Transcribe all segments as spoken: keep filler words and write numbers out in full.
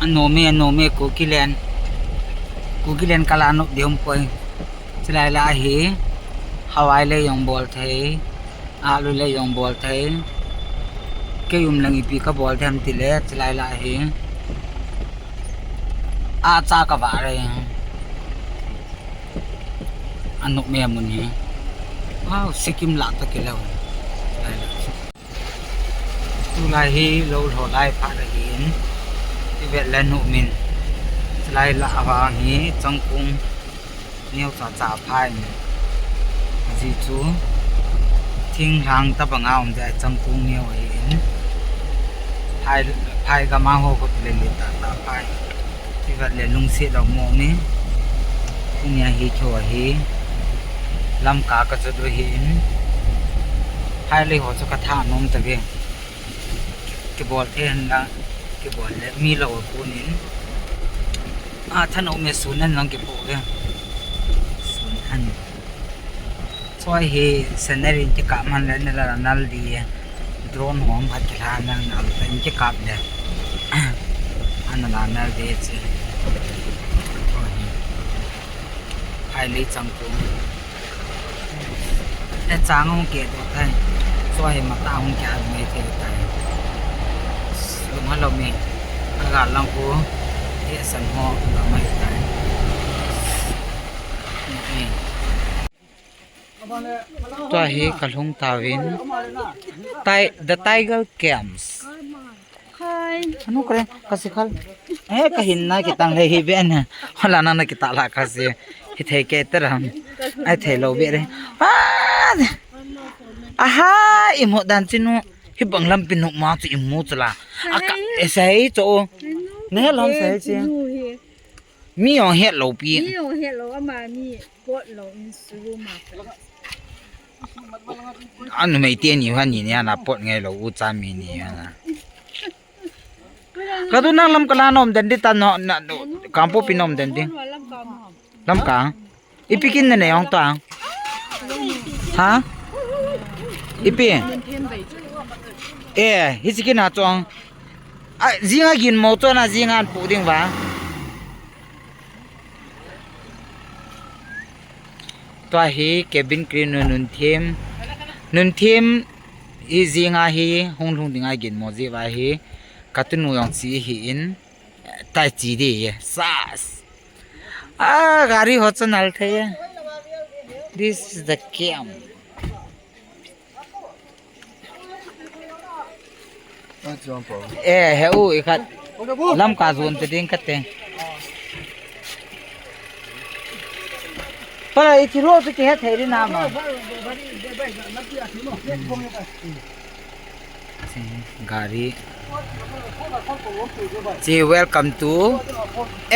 Anom e, anom e, Kukiland. Kukiland kala nop ding poi. Chulai lah hi, hawai le jong bol thei, alu le jong bol thei. Kei um lang ipi kabol thei ham tile, chulai lah hi. Acha kavah re. Anom e amun hi. Wow, Sikkim lah toh kilou. Chulai lah. Tulai hi lou lho lai phat ahin, ivet le anom in. Chulai lah vang hi changkong neo cha cha phai in. Ajeh chu thinglhang tabang a um jeh a changkong neo ahin. Phai, phai gam a ho khu le le tah tah phai. Ivet le lungset lou mo ni. Tunia hi kho ahi. Lamka kachot u ahin. Phai lei ho chu katha nom tave. Kibol thei hen lang, kibol le mi lou a kon in. A, thanom e, sun hen lang kipoh ve. Sun hen. Choi hi scenery in kikap man le nala nal di. Drone hom khat kilha nal nal in kikap le. Ana la nal di che. Choi hi. Phai lei changkong. E chang hung ke to tai. Choi hi mata hung ke a mai thei tai. Lung ha lou mi. Aga lang ko. E san ho ga mai tai. Tua hi kalhung tauvin. Tai, the Tiger Camps. Hai. Anu kare, kasi khal. Eh, kahin na kitang le hi ben. Hola na na kita la kasi. Hi thei ke teram. Ai thei lou be re. Ah! Aha, imu dan chinu. Hi bang lampi nu ma chu imu chu la. Aka, esai cho. Ne lam sai chi. Mi ong het lou pi. Mi ong het lou ama mi pot lou in su ma. Anu mei te ni ha ni ni ana pot ngai lou u cha mi ni ana. Ka tu nang lam kala nom den di ta no na, no, Kangpokpi nom den di. Lamka. Ipi kin na nei ong ta. Ha? Ipi. Eh, hi si kin ha chong. A, jing a gin mo chon a jing an pu ding va. Tua hi cabin crew nu nun thim. Nun thim hi jing a hi hung lhung ding a gin mo ji va hi. Ka tu nu jong chi hi in. Tai chi di. Sas. A, gari ho chon al thei. This is the camp. Eh, he u, i khat. Lamka zon te ding kate. Pala i thilo te ke he thei ri na ma. Gari. Chi, welcome to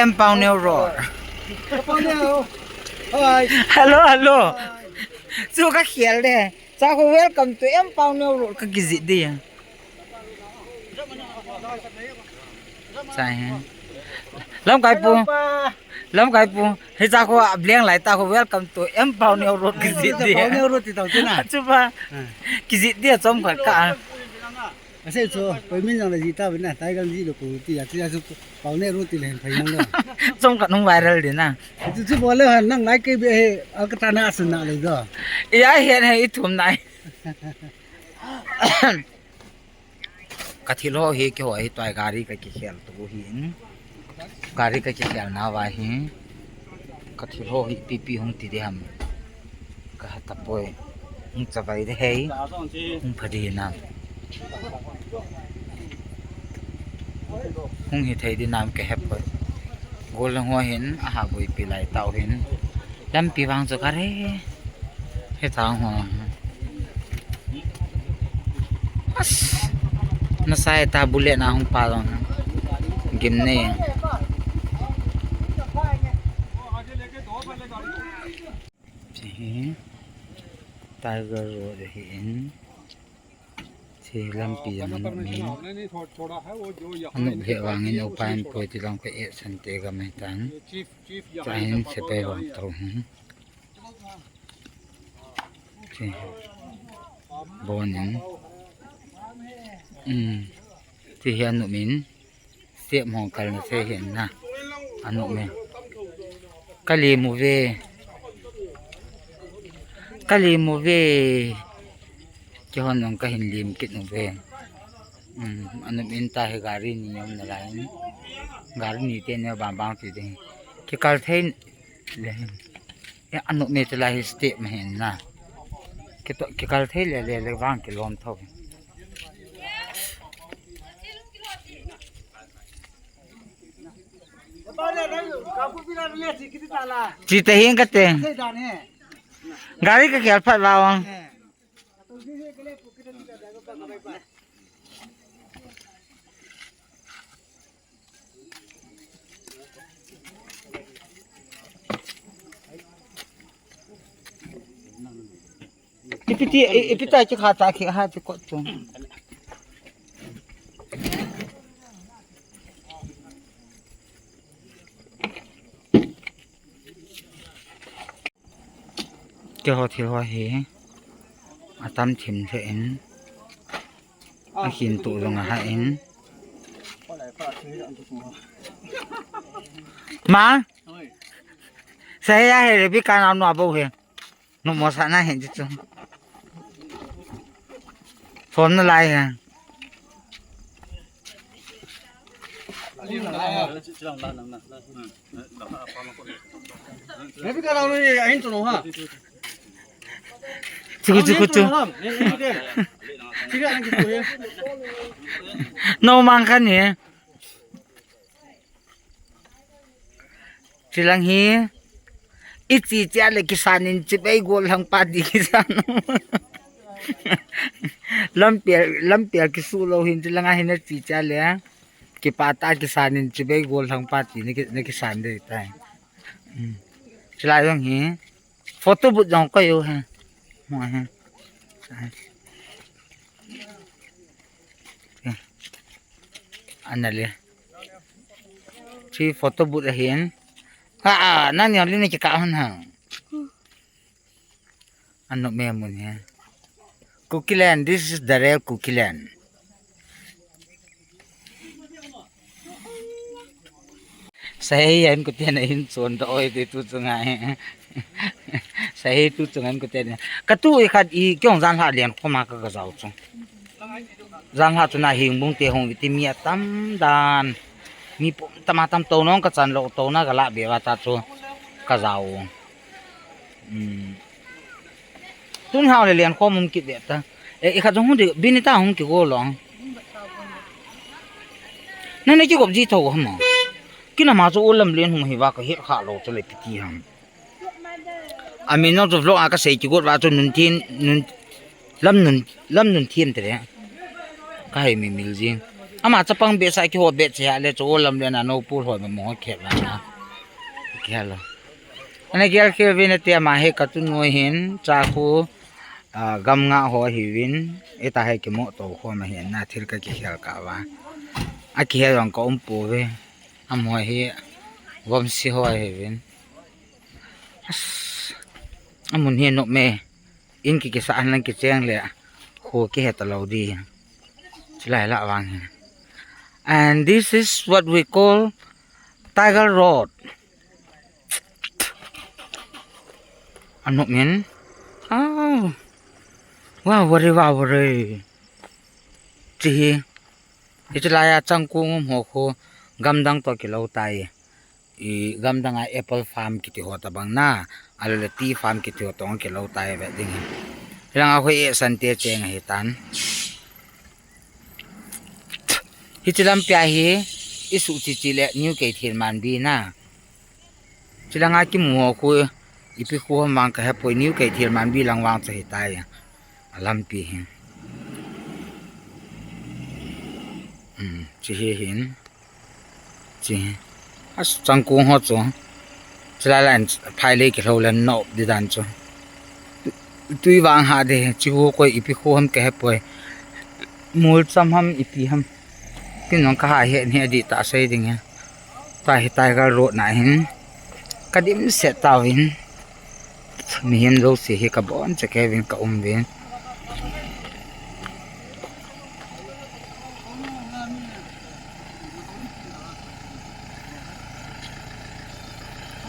Mpouneo Road. Hi. Hello, hello. Chu ka khel de. Cha ko welcome to Mpouneo Road ka kijih di. Cha he. Lamkai pu. Lamkai pu. Hi cha ko a bleng lai ta ko welcome to Mpouneo Road kijih di. Mpouneo Road ti tau china. Chu ba. Kijih di chom khat ka. Ase chu, poi min jang la ji ta bina, tai gang ji lo ko ti ya, ti ya chu, Mpouneo Road ti len phai nang lo. Chom khat nung viral di na. Chu chu bol le han nang lai ke be he, a ka ta na sun na le do. Ya he he i thum nai. Ka thil ho hi keiho hi tua gari ka kikhel tu hi in. Gari ka kikhel na va hi. Ka thil ho hi ipi ipi hung ti di ham. Ka ha ta poi. Hung chavai di hei. Hung pha di nam. Hung hi thei di nam ka he poi. Gol lang ho hin a ha boi pi lai tau hin. Lampi vang chu ka re. He ta ho. As. Na sai ta bullet na hung pa long. Gim ne. Chi hi. Tiger Road hi in. Chi lampi jong anop in. Anop lheh vangin upa in poi ti lang ka eh san te ka mai tan. Cha hin sepai vang tau hin. Chi. Bon in. Um. Chi hi anop in. Step hung kalna thei hin na. Anom e. Ka lim uve. Ka lim uve. Keihon jong kahin lim kit uve. Um, anom in tahi gari ni um nalai in. Gari ni te ne bang bang ti ding. Kikal thei le hin. E, anom e, chulai hi step ma hin na. Kito, kikal thei le le le vang kilom tho. Chi te hin kate. Gari ka kial phat va ong. Ipi ti, i-, ipi ti, chi kha ta khi ha chi ko chung. Keiho thil ho hi atam thim the in, ahin tu jong aha in. Ma? Sa he ya he le bi ka na no bo he. No mo sa na he ji chu. Som na lai he. Chuku, chuku, chu. No mang khan ni. Chilang hi. Ichi chia le kisan in chibai gol hang pa di kisan. Lampia, lampia kisu lo hin chilang a hin a chi chia le. Kipata kisan in chibai gol hang pa ti na ki, na kisan de tai. Hmm. Chulai jong hi. Photo booth jong ko yo ha. Mo ha. Ana le. Chi photo booth ahin. Ha, a, nang ni li ni ka hon ha. Anom e mun hi. Kukiland, this is the real Kukiland. Sa he hin kuten a hin chon da oi te tu chunga he. Sa he tu chunga hin kuten. Ka tu i khat i kyong jan ha lian khoma ka, ka jao chu. Jan ha chu na hing bung te hung ti mi atam dan. Mi pum tam atam to nong ka chan lo to na ka la be wa ta chu ka jao. Um. Tun hao le lian khom um kit ve ta. E, i kha jong hung di, Binita hung kigo long. Nang ne kigop ji tho ham. Kina ma chu u lam lian hung hi va ka het kha lo chu le piti ham. Amin nong chu vlog a ka sei kigot va chu nun tin, nun, lam nun, lam nun thim te le. Ka hai mi mil jing. Ama chapang be sa kiho be che ha le chu u lam lian a no pu ho ma mo khe va na. Khe lo. Ana gel khel vin ati ama he ka tu noi hin, cha khu, a, gam nga ho hi vin, eta he kimo to ho ma hin, na thil ka kikhel ka va. A kihe jong ka um pu ve. Amo hi, vom si ho hi vin. As, amun hi no me. In ki kisa an lang kicheng le, khu kihe ta lo di. Chulai la vang hin. And this is what we call Tiger Road. Anom in. Au. Wow, wari, wow, wari. Chi hi. Hichu laiya changkung um ho khu gamdang to kilo tai. I gamdang a apple farm kiti ho tabang na. Alole tea farm kiti ho tong kilo tai ve ding. Hilanga khu e sante cheng ahi tan. Hichi lampi a hi, i suh chichi le New Keithelmanbi na. Chilanga kimu ho khu, ipi khu ham vang ka hepoi, New Keithelmanbi lang vang cha hitai. A lampi hi. Um, chi hi hin. Chi. As changkung ho chu. Chilai lan phai le kilou le nop di dan chu. Tui vang ha de, chi khu koi ipi khu ham ka hepoi. Mul cham ham ipi ham. Tin nong ka ha he ni di ta sei ding he. Ta hi Tiger Road na hin. Ka dim set tauvin. Mihem jouse hi ka bon che kei vin ka um vin.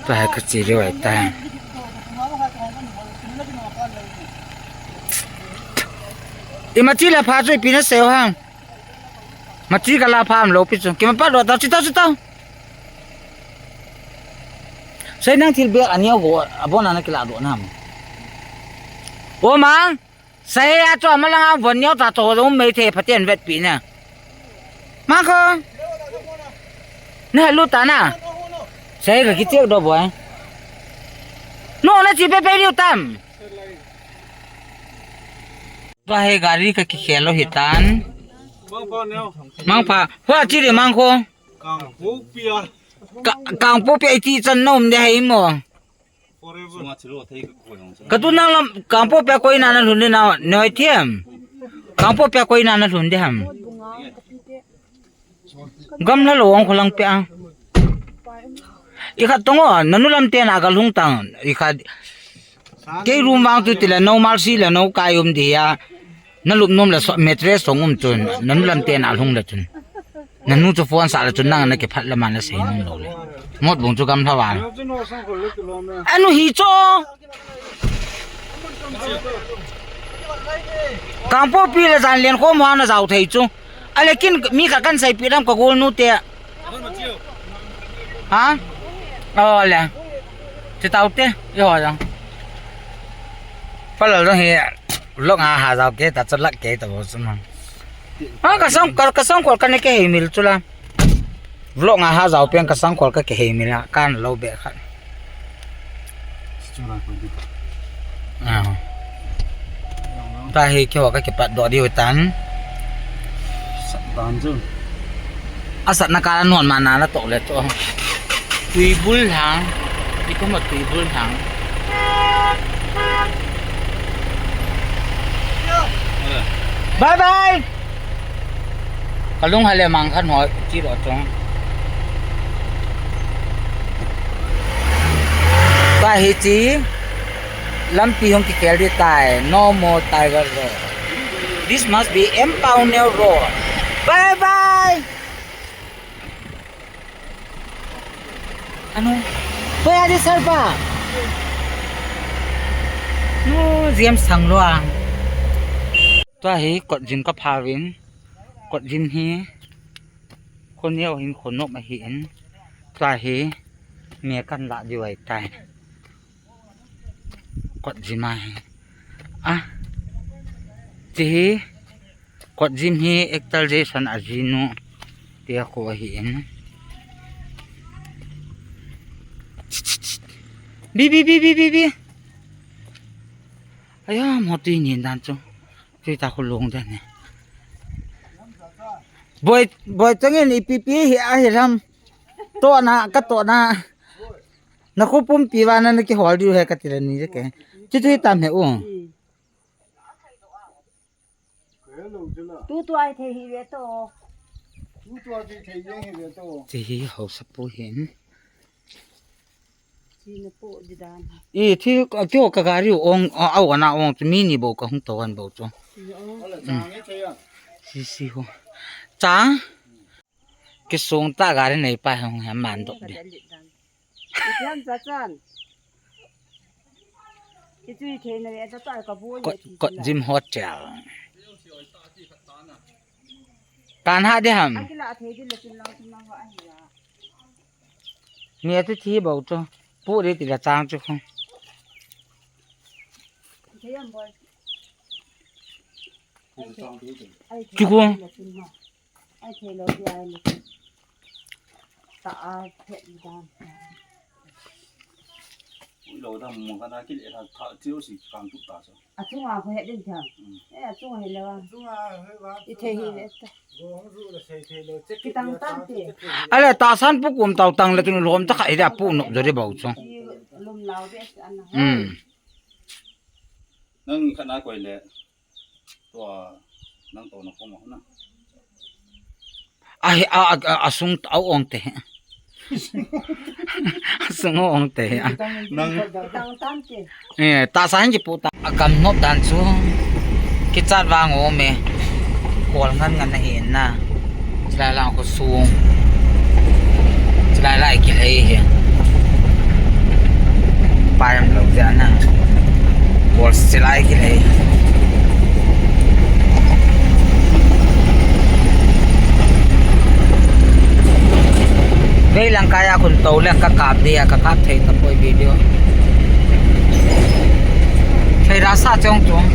Tua hi kache diu ahitai. Imachi le pha chu ipi nasei u ham. Machi kala pha umlou pi chu. Kima pa do ta chu ta chu ta. Sei nang thil beh ani a go abon ana kila do nam. O ma. Sei a chu ama langa von neo ta chu ho mei the phaten vetpi na. Ma ko. Na lu ta na. Sei ka kichek do boy. No na chi pe pe diu tam. Tua hi gari ka kikhel lou hitan. Mangpha. Hua chi de mangkho. Kangpokpi a. Ka-, Kangpokpi a iti chan na um de hai mo. Ka tu nang lam, Kangpokpi a koi na na lhun de na, noi thiam. Kangpokpi a koi na na lhun de ham. Gamla lou ong kholang pe a. I khat tong o, nanu lam te na ka lhung tang. I khat. Kei room vang tu tile no mal si le no kai um di a. Na lup nom le so, mattress song um chun. Nanu lam te na lhung le chun. Nanu chu phone sa le chun nang na kiphat le man le sei nung lou le. Mot bung chu gamla vang. Anu hi cho. Kangpokpi le jan len khom hua na jao thei chu. Ale kin mi khat kan seipi dam ka gol nu te. Ha? O le. Chi tau te. I ho jang. Pa lo jang hi. Lok nga ha jao ke ta chalak ke ta bo chu ma. Ha ka song ka, ka song kol ka ne ke hei mil chu la. Vlog nga ha jao pen ka sangkhol ka kihei mi la kan lo be khat. Ah. Ta hi kiho ka kipat doh diu tan. Sat tan chu. Asat na ka non ma na la to le to. Tui bul hang. Ito ma tui bul hang. Bye bye. Kalung hale mang khan hoi chi lo chong. Ka hi chi lampi hong kikhel di tai. No more Tiger Road. This must be M Paoneo Road. Bye bye. Ano? Kuya di sir pa. No, James sang lo ang. Tua hi kot jim ka phavin. Kot jim hi khoneo hin khonop ahi in. Tua hi me kan la diu ahi tai. Kot jim ahi. Ah. Ti hi kot jim hi actor Jason a jinu. Tia ko ahi in. Bi, bi, bi, bi, bi, bi. Aya, mo tui nin dan chu. Tui ta khu lung den ne. Boi, boi changin ipi pi hi ahi ram. To na, ka to na. Na khu pumpi va na, na kihol diu he ka ti le ni je ke. Chi tui tam he u. Tu tu ai thei hi ve to. Tu tu ai thei jeng hi ve to. Chi hi hausa pu hin. Chi na pu di dan. I thi ka kyo ka gari ong, a, au ana ong chu mi ni bo ka hung to an bo chu. Chi ong. Ala chang e thei a. Si si ho. Chang. Kisung ta gari nei pa hung ha man dok di. Itiam cha chan. Ichui thei na ve ta ta ka bu. Kot, kot Jim Hotel. Kan ha de ham. Akila thei di le chin lang chin lang ho ahi ya. Ni ati thi bau chu. Pu de ti la chang chu khu. Thei am boi. Ai thei. Chu khu. Ai thei le chin lang. Ai thei lo dia ai lo. Ta a phet dan. Ui lo da mo ka na ki le tha tha chiu si kang tu ta so. A chunga ko he din thang. Mm. Eh, a chunga he lo a. Chunga he wa. I thei hi le ta. Go hong ru le sei thei lo. Che ki tang tan te. Ale ta san pu kum tau tang le tu lom ta kha ida pu no jo de bau chu. Lum lau de an na. Mm. Nang kha na koi le. Tua, nang to na khom na. A, a, a, a sung a ong te. A sung ong te. Nang. Tang tan te. Eh, ta sa hin ji pu ta. A kam nop dan chu. Kichat vang o me. Kol ngan ngan na hin na. Chilai lang ko sung. Chilai lai ki lei hi. Lai kilei. Veilang kaiya khun tou leng kakap dia, kakap thei tapoi video. Thei rasa chong chong.